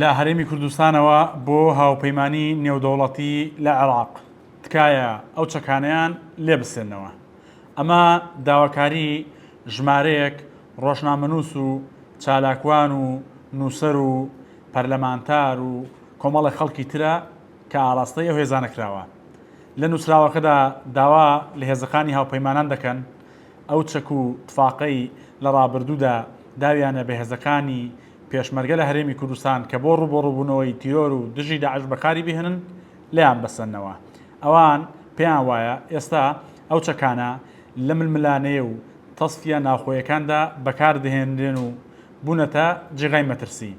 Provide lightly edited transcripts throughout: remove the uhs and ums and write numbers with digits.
لە هەرێمی کوردستانەوە بۆ هاوپەیمانی نێودەوڵەتی لە عێراق، تکایە ئەو چەکانەیان لێ بسێننەوە. ئەمە داواکاری ژمارەیەک ڕۆژنامەنووس و چالاکوان و نووسەر و پەرلەمانتار و کۆمەڵێک خەڵکی ترە کە ئاراستەی ئەو هێزانە کراوە. لە نووسراوەکەدا داوا لە هێزەکانی هاوپەیمانان دەکەن ئەو چەک و تفاقەی لە ڕابردوودا داویانە بە هێزەکانی پێشمەرگە لە هەرێمی کوردستان کە بۆ ڕووبەڕووبوونەوەی تیرۆر و دژی داعش بەکاری بهێنن لێیان بەسەنەوە. ئەوان پێیان وایە ئێستا ئەو چەکانە لە ململانێ و تەسفیە ناوخۆیەکاندا بەکار دەهێنرێن و بوونەتە جێگای مەترسی.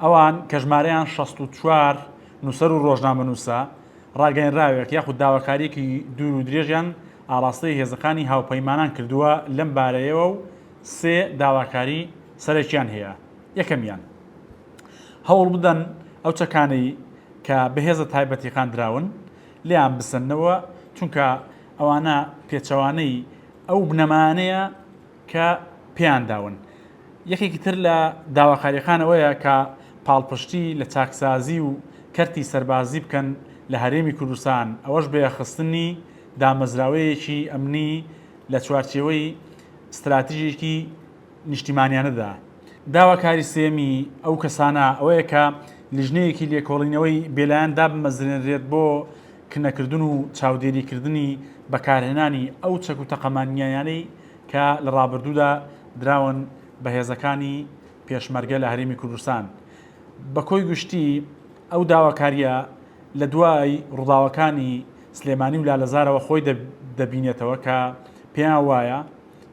ئەوان کە ژمارەیان 64 نووسەر و ڕۆژنامەنووسە، ڕاگەیەنراوێک یاخود داواکارییەکی دوور و درێژیان ئاڕاستەی هێزەکانی هاوپەیمانان کردووە لەم بارەیەوە و سێ داواکاری سەرەکیان هەیە، یەکەمیان، هەوڵ بدەن ئەو چەکانەی کە بە هێزە تایبەتیەکان دراون لێیان بسەننەوە، چونکە ئەوانە پێچەوانەی ئەو بنەمایانەیە کە پێیان داون. یەکێکی تر لە داواکاریەکان ئەوەیە کە پاڵپشتی لە چاکسازی و کەرتی سەربازی بکەن لە هەرێمی کوردستان، ئەوەش بە یەکخستنی دامەزراوەیەکی ئەمنی لە چوارچێوەی ستراتیژێکی نیشتیمانیانەدا. داواکاری سێیەمی ئەو کەسانە ئەوەیە کە لیژنەیەکی لێکۆڵینەوەی بێلایەن دابمەزرێنرێت بۆ کنەکردن و چاودێریکردنی بەکارهێنانی ئەو چەک و تەقەمەنییانەی کە لە ڕابردوودا دراون بە هێزەکانی پێشمەرگە لە هەرێمی کوردستان. بە کۆی گشتی ئەو داواکارییە لە دوای ڕووداوەکانی سلێمانی و لالەزارەوە خۆی دەبینێتەوە کە پێیان وایە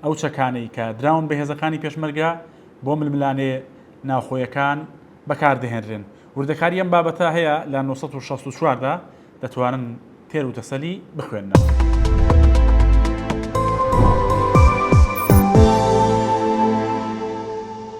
ئەو چەکانەی کە دراون بە هێزەکانی پێشمەرگە بۆ ململانێ ناوخۆیەکان بەکاردەهێنرێن. وردەکاری ئەم بابەتە هەیە لە 964 دا دەتوانن تێر و تەسەلی بخوێننەوە.